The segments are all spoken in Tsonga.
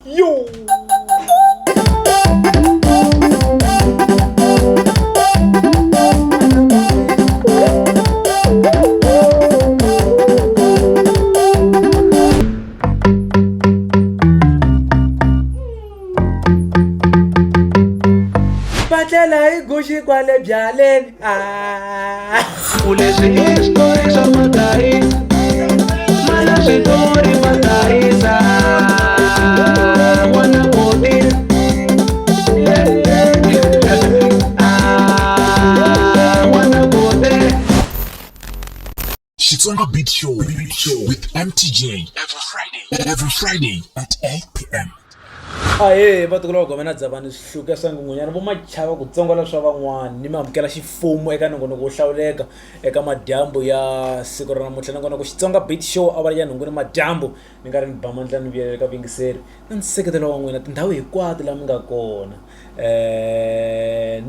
Yo! Patlela hi guxi kwale byaleni ah. Ku leswi i switori swa madayisa mana switori madayisa n'wana boti n'wana boti. Xitsonga Beat Show, Beat Show with MTJ every Friday at 8 p.m. Ahee vatukulu va gome na dzavani swihluke swa nghunghunyana vo machava ku tsongola swa van'wana ni mi amukela xifumo eka nongonoko wo hlawuleka eka madyambu ya siku ra namuntlha nongonoko Xitsonga Beat Show awara ya nhungu ni madyambu ni nga ri ni ba mandla ni vuyelela eka vuyingiseri na nseketelo wa n'wina tindhawu hinkwato laha mi nga kona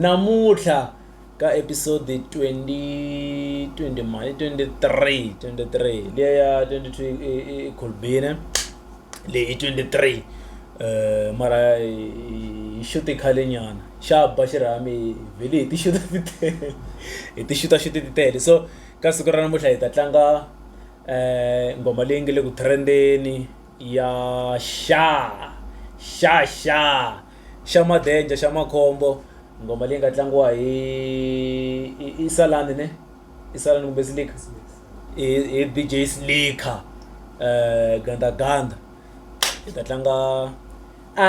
namuntlha ka episode 20 20 mani 23 23 liya ya 22 i khulubile leyi i 23 mara hi xute khale nyana xa ba xirhami vhele hi ti xuta ti tele hi ti xuta xuti ti tele so ka siku ra namuntlha hi ta tlanga nghoma leyi nga le ku trend-eni ya xa xa xa xa madenja xa makhombo nghoma leyi nga tlangiwa hi i Salani ne i Salani kumbe Slika hi DJ Slika gandaganda hi ta tlanga a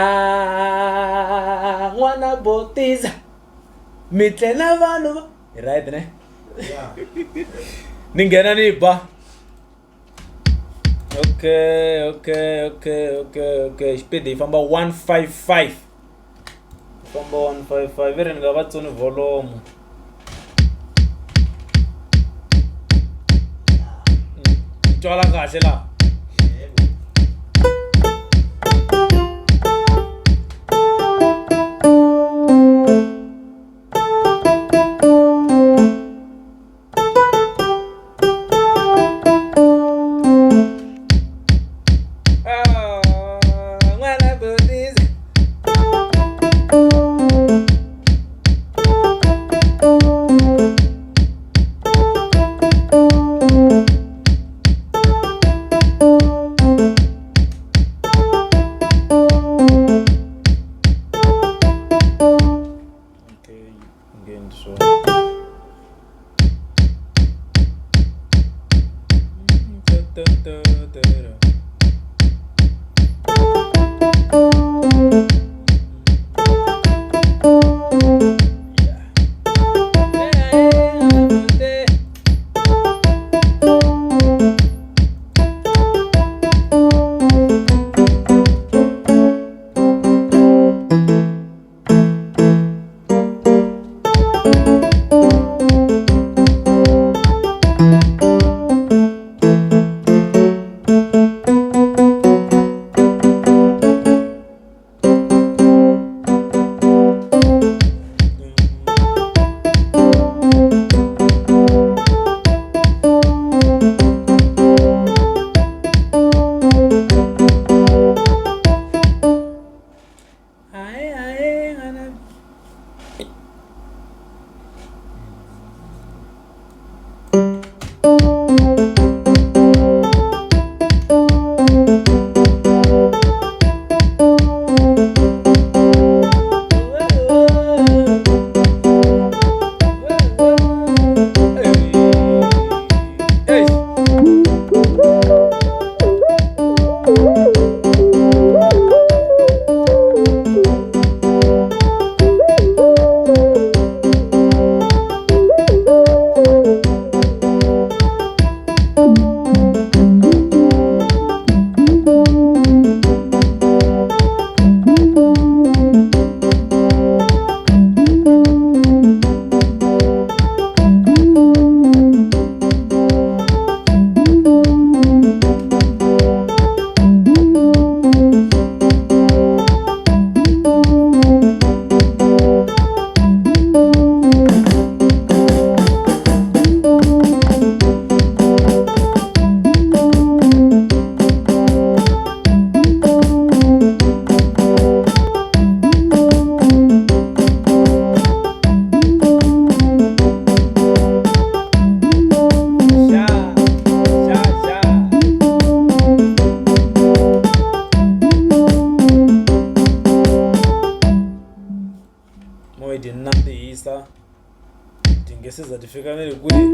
n'wana botiza mi tlela vanhu va hi right ne ni nghena ni ba okay okay okay okay okay xipidi hi famba 155 famba 155 i ri ni nga va tsoni vholomu twala kahle laha. yi dyi nandzihisa ti nge se za ti fika na le kwihi.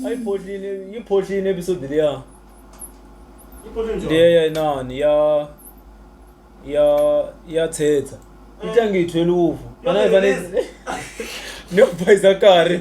A yi phohlini yi phohlini episode liya liya ya inani ya ya ya thetha yi tlange hi 12 a yi fanele ni ku bayisa nkarhi.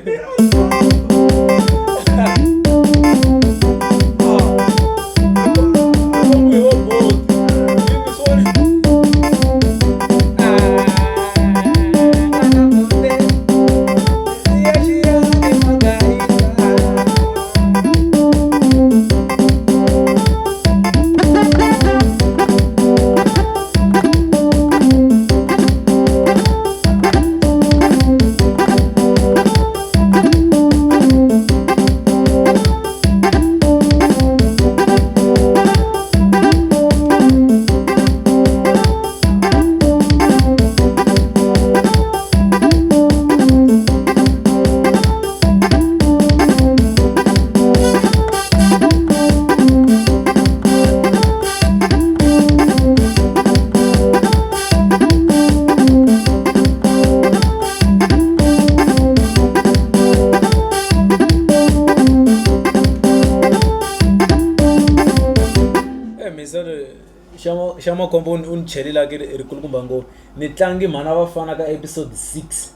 Xa makhombo u ni chelelaka ri kulukumba ngopfu ni tlangi mhana vafana ka episode 6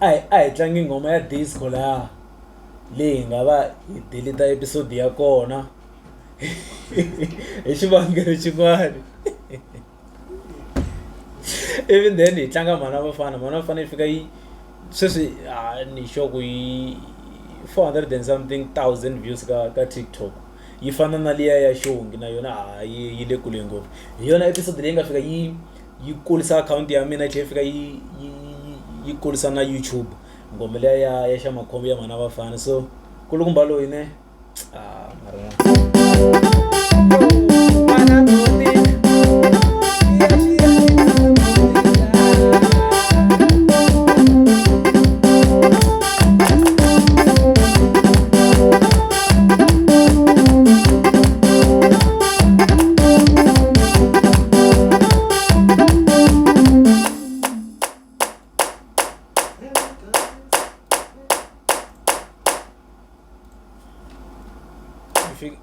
a hi tlangi nghoma ya disco laya leyi hi nga va hi delete episode ya kona hi xivangelo xin'wana ivi then hi tlanga mhana vafana mhana vafana yi fika yi sweswi a ni sure ku yi 400 and something thousand views ka TikTok yi fana na liya ya xongi na yona ha yi le kule ngopfu hi yona episode leyi nga fika yi yi kurisa akhawunti ya mina yi tlhela yi fika yi yi yi kurisa na YouTube nghoma liya ya ya xa makhombo ya mhana vafana so kulukumba loyi ne ah mara.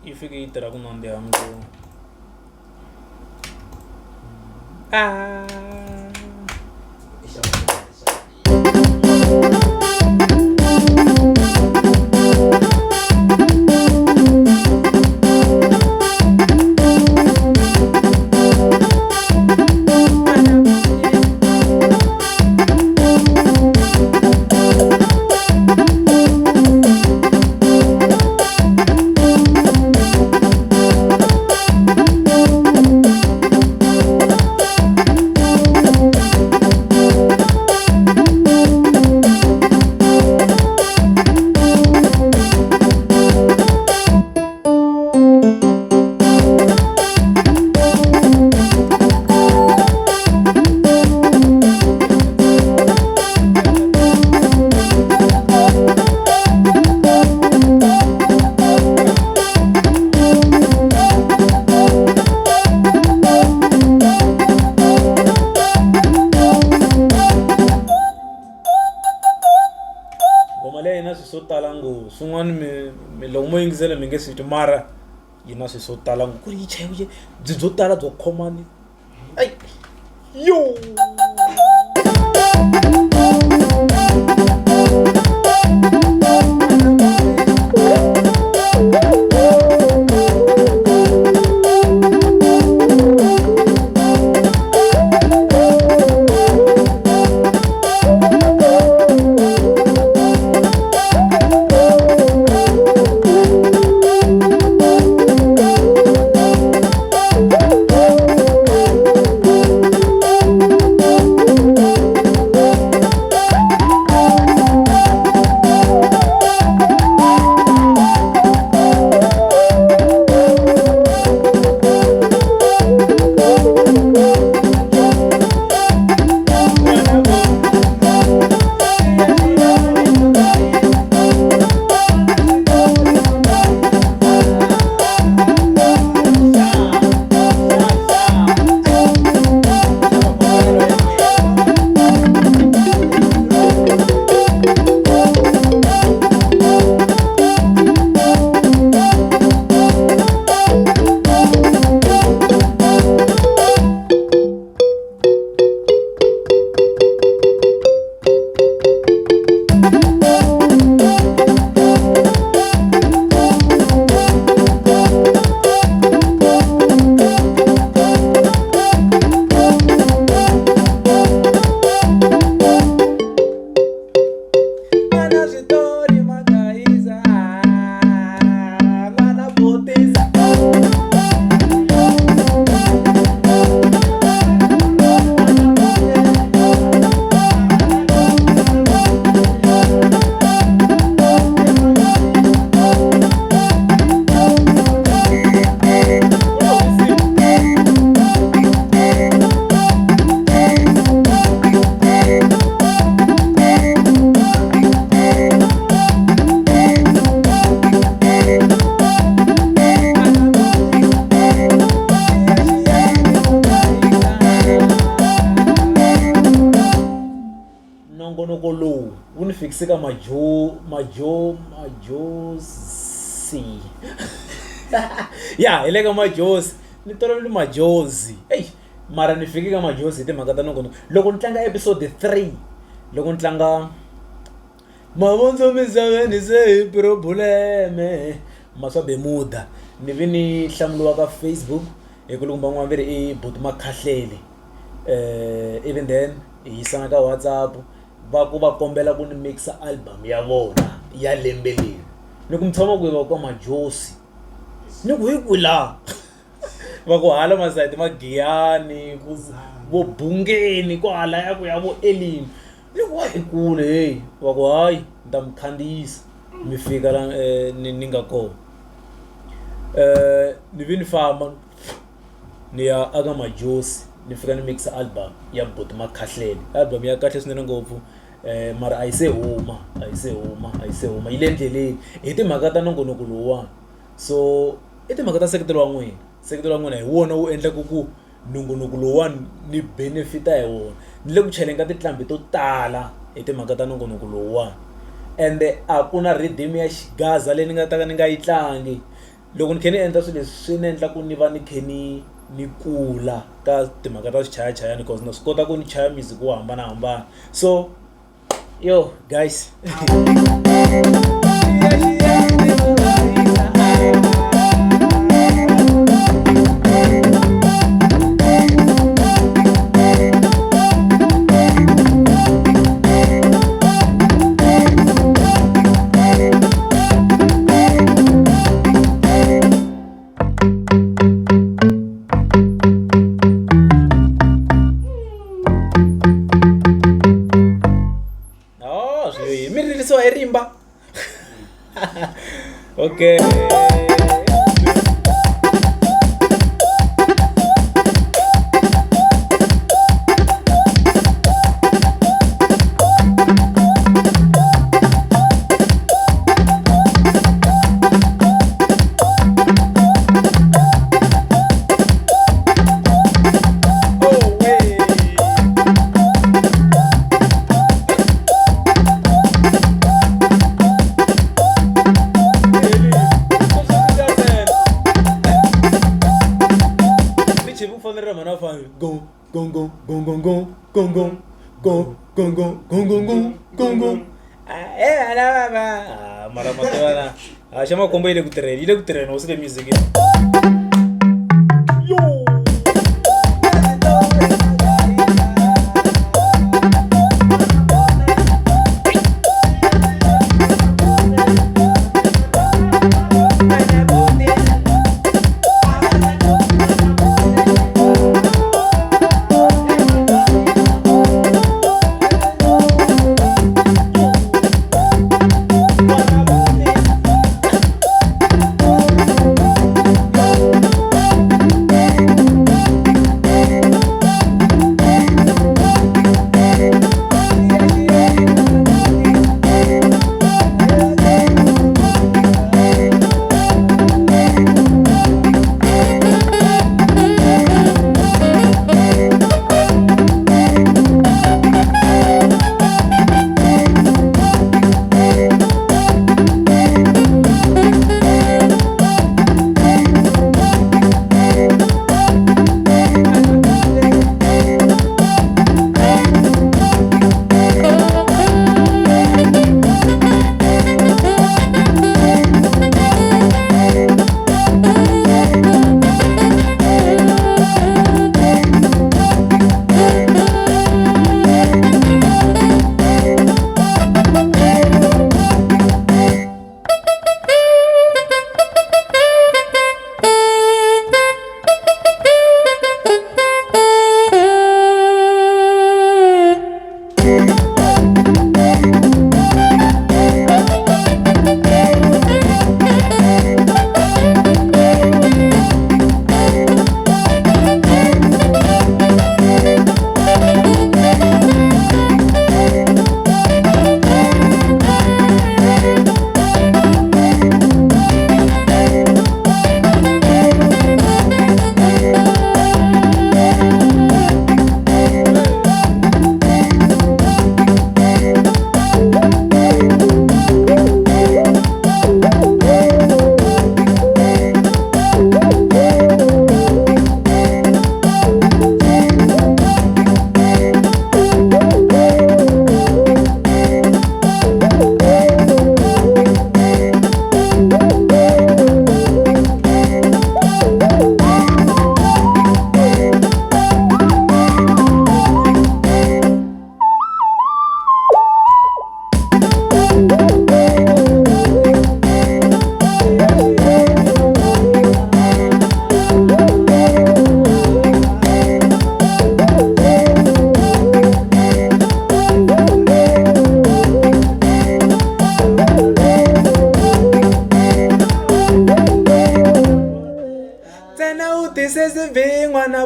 Yi fike yi tirha ku nandziha ngopfu. Nghoma leyi yi na swilo swo tala ngopfu swin'wana mi mi loko mo yingisela mi nge swi twi mara yi na swilo swo tala ngopfu ku ri yi chayiwe byi byo tala byo khomani ayi yo. Nongonoko lowu wu ni fikise ka majo majo majosi ya hi le ka majozi ni tolovele majozi eyi mara ni fike ka majozi hi timhaka ta nongonoko loko ni tlanga episode 3 loko ni tlanga mavondzo misaveni se hi problem-e ma swa Bermuda ni vi ni hlamuriwa ka Facebook hi kulukumba n'wana ve ri i buti Makhahlele even then hi yisana ka WhatsApp va ku va kombela ku ni mixer album ya vona ya lembe leri ni ku mi tshama kwihi va ku ka Majosi ni ku hi kwihi laha va ku hala masayiti ma Giyani ku vo Bungeni kwahalaya ku ya vo Elim ni ku wa i kule heyi va ku hayi ni ta mi khandziyisa mi fika la ni nga kona ni vi ni famba ni ya aka Majosi ni fika ni mixer album ya buti Makhahlele album ya kahle swinene ngopfu mara a yi se huma a yi se huma a yi se huma yi le ndleleni hi timhaka ta nongonoko lowuwani so i timhaka ta nseketelo wa n'wina nseketelo wa n'wina hi wona wu endlaka ku nongonoko lowuwani ni benefit-a hi wona ni le ku cheleni ka tinqambi to tala hi timhaka ta nongonoko lowuwani ende a ku na rhythm ya xigaza leyi ni nga ta ka ni nga yi tlangi loko ni kha ni endla swilo leswi swi ni endla ku ni va ni kha ni ni kula ka timhaka ta swichayachayani cause na swi kota ku ni chaya music wo hambanahambana so yo guys. Oh, swi mi ririsiwa hi rimba okay. Oh, wey. Ni chivi ku fanele mhana wa fana go go go go go go go go go go go go go go go go ah mara mativana a xa makombo yi le ku tirheni yi le ku tirheni hosi le music yo.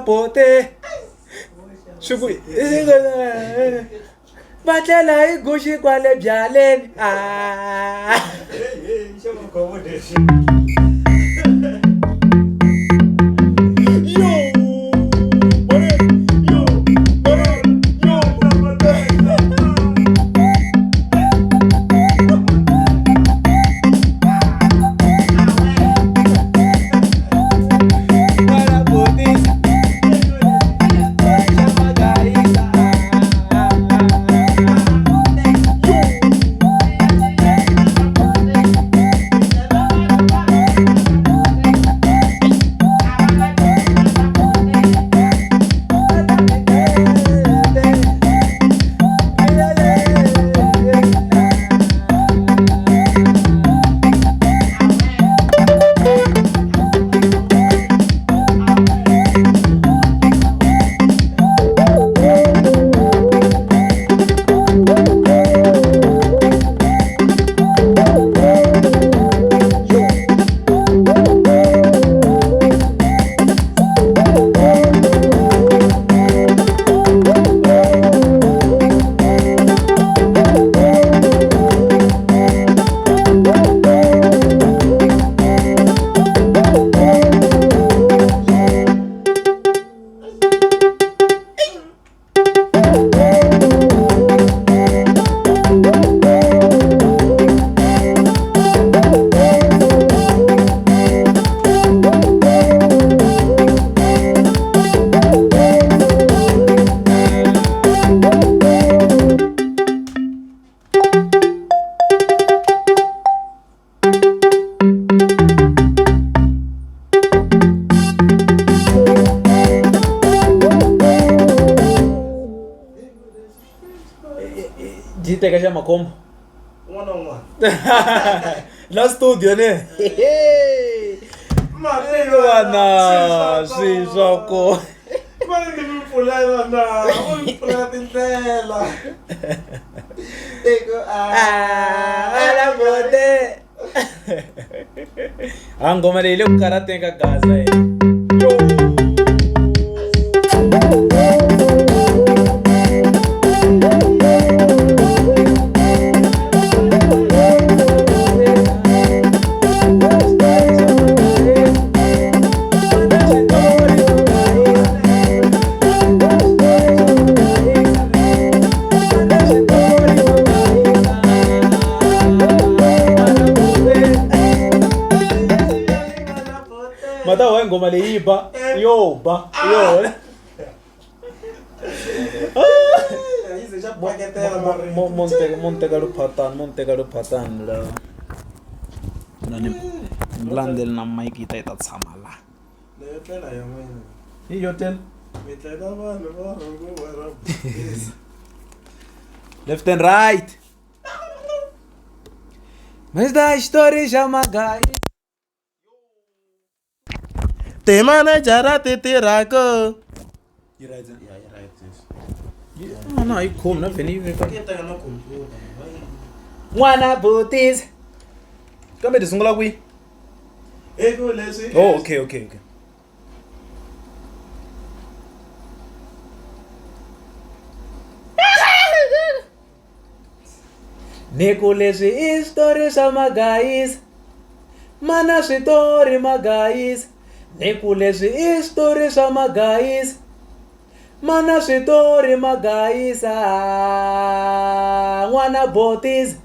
N'wana bote swi ku va tlela hi guxi kwale byaleni a. Yo, yo, yo. N'wana botisa. Dyi teka xa makhombo Un'wana na un'wana. La studio ne vana swi swa kona. Mani ni mi pfulela na u mi pfulela tindlela. Tiko Ala bote ha nghoma leyi le ku karateni ka gaza yi. Yo. Mata wa nghoma leyi ba yo ba yo. Yi ze xa paketela mari. Mo ni teka luphatani mo ni teka luphatani la na ni landeli na mic yi ta yi ta tshama la. Leyo tlela ya n'wina. Hi yo tlela. Mi tlela vanhu va rhunguwa ra. Left and right. Mr. Xitori xa magayi. Timanejara ti tirhaka. Yi right. Ya yi right sweswi. No, no, yi khomi na vhene yi veka. Yi teka na computer. N'wana butisa. Kambe ti sungula kwihi? Hi ku leswi. Oh, okay, okay, okay. Ni ku leswi i switori swa magayisa mana switori magayisa ni ku leswi i switori swa magayisa mana switori magayisa n'wana botisa.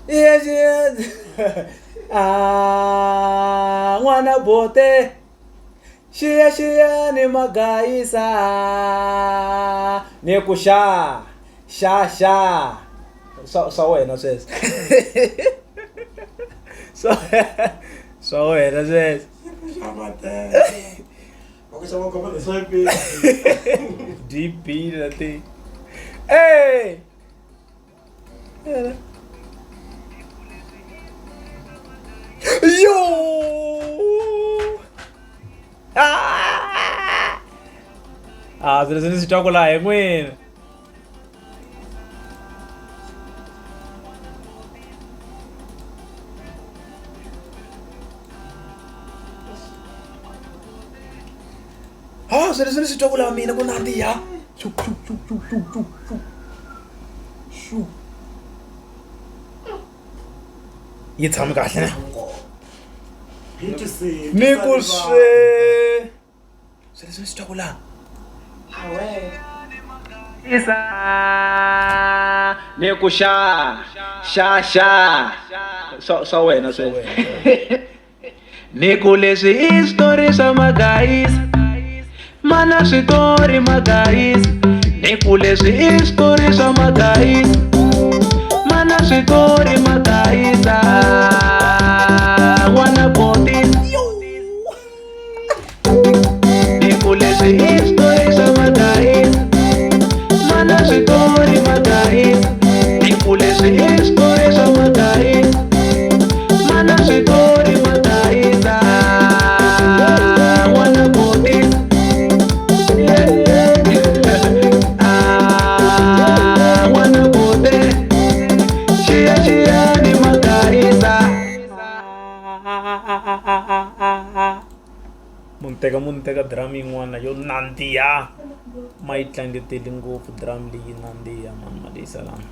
Yes, yes. Ah, n'wana bote xiya xiya ni magayisa ni ku xa xa xa swa wena sweswo swa wena sweswo. Xa matele. Va ku xava khombo leswi DP na ti. Hey! Yo! Ah! Ah, swilo leswi ni swi twaku laha hi n'wina. Ah, Swilo leswi ni swi twaku laha mina ku nandziha. Xu xu xu xu xu xu xu. Xu. Yi tshami kahle ne? Ni ku swe. Swilo leswi ni swi twaku laha. Isa ni ku xa xa xa swa swa wena sweswo ni ku leswi i switori swa magayisa mana switori magayisa ni ku leswi i switori swa magayisa mana switori magayisa n'wana botisa ni ku leswi i switori swa magayisa mana switori magayisa ni ku leswi i switori swa magayisa mana switori magayisa n'wana botisa ah n'wana bote xiya xiya ni magayisa. Munhu teka munhu teka drum yin'wana yo nandziha ma yi tlangeteli ngopfu drum leyi nandziha mani ma tiyisa lana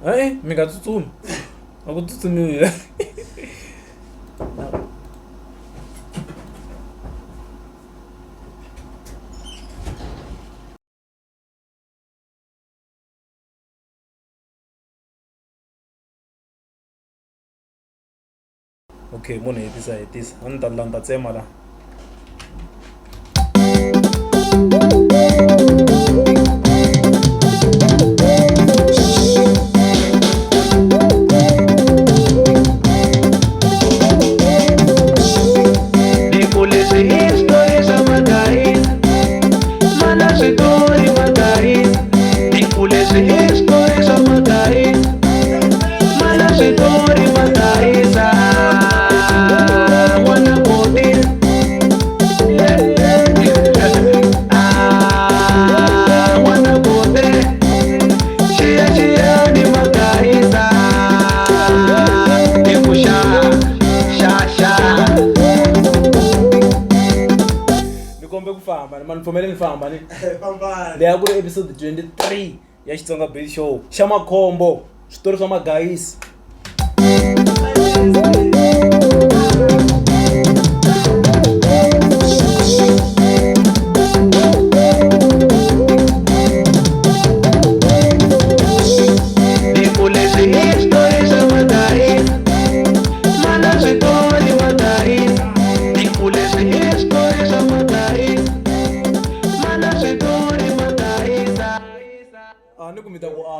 e mi nga tsutsumi a ku tsutsumiwi. Okay munhu hetisa hetisa a ni ta la ni ta tsema la. Ni ku leswi i switori swa magayisa mana switori magayisa ni ku leswi i switori swa magayisa mana switori magayisa n'wana botisa ah n'wana bote xiya xiya ni magayisa ni ku xa xa xa. Ni kombe ku famba ni ma ni pfumeleli ni famba ni Fambani. Leyi a ku ri episode 23 ya Xitsonga Beat Show xa makhombo switori swa magayisi. Ni ku leswi i switori swa magayisa mana switori magayisa ni ku leswi i switori swa magayisa mana switori magayisa. A ni ku mi ta ku a.